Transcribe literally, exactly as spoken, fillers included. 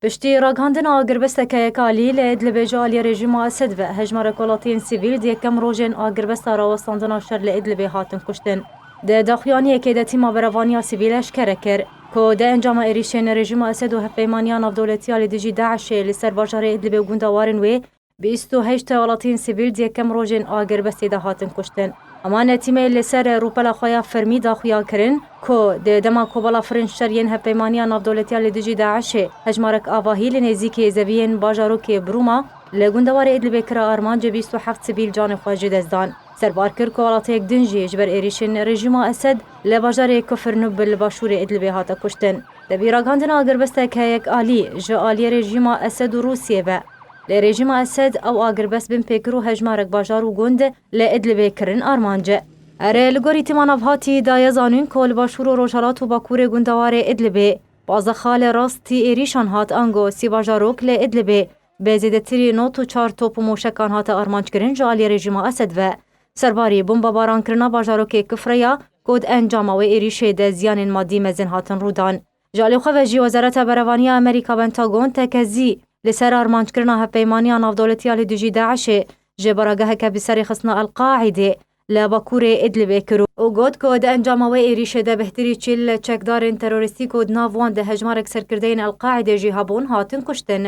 Piştî ragihandina agirbesteke yekalî li Idlibê ji aliyê rejîma Esed ve hejmarek welatiyên sivîl di yekem rojên agirbesta rawestandina şer li Idlibê hatin kuştin. Di daxuyaniyekê de tîma berevaniya sivîl eşkere kir ku di encama êrîşên rejîma Esed û hevpeymaniya navdewletiya li dijî DAIŞê li ser bajarê Idlibê û gundewarên wê bîst û heşt welatiyên sivîl di yekem rojên agirbestê de hatin kuştin. Eman tîmê li ser rûpela xwe ya fermî daxuya kirin ku di dema ku balafirên şer yên hevpeymaniya navdewletiya li dijî DAIŞê hejmarek avahî li nêzîkî zeviyên bajarokê Brûma li gundewarê Idlibê kira armanc, bîst û heft sivîl canê xwe ji dest dan. Serbar kir ku welatiyek din jî ji ber êrîşên rejîma Esed li bajarê Kufr Nub li başûrê Idlibê hate kuştin. Di vî ragihandina agirbestek heyek alî ji aliyê rejîma Esed û Rûsiyê ve. Lê rejîma Esed ew agirbest bin pê kir û hejmarek bajar û gund li Idlibê kirin armanc. Erê, li gorî tîma navhatî daye zanîn ku li başûr û rojhelat û bakurê gundewarê Idlibê pazdeh xalê rastî êrîşan hat, ango sî bajarok li Idlibê bi zêdetirî nod û çar top û moşekan hate armanckirin ji aliyê rejîma Esed ve. Serbarî bombebaran kirina bajarokê Kifre ya ku di encama wê êrîşê de ziyanên madî mezin hatin rûdan. Ji alî xwe ve jî Wezareta Berevaniya Amerîka Pentagon tekezî li ser armanckirina hevpeymaniya navdewletiya li dijî DAIŞê ji barageheke bi serê xistina El-Qaîdê li bakurê Idlibê kir û got ku di encama wê êrîşê de bêhtirî çil çekdarên terorîstî ku di nav wan de hejmarek serkirdeyên El-Qaîdê jî hebûn hatin kuştin.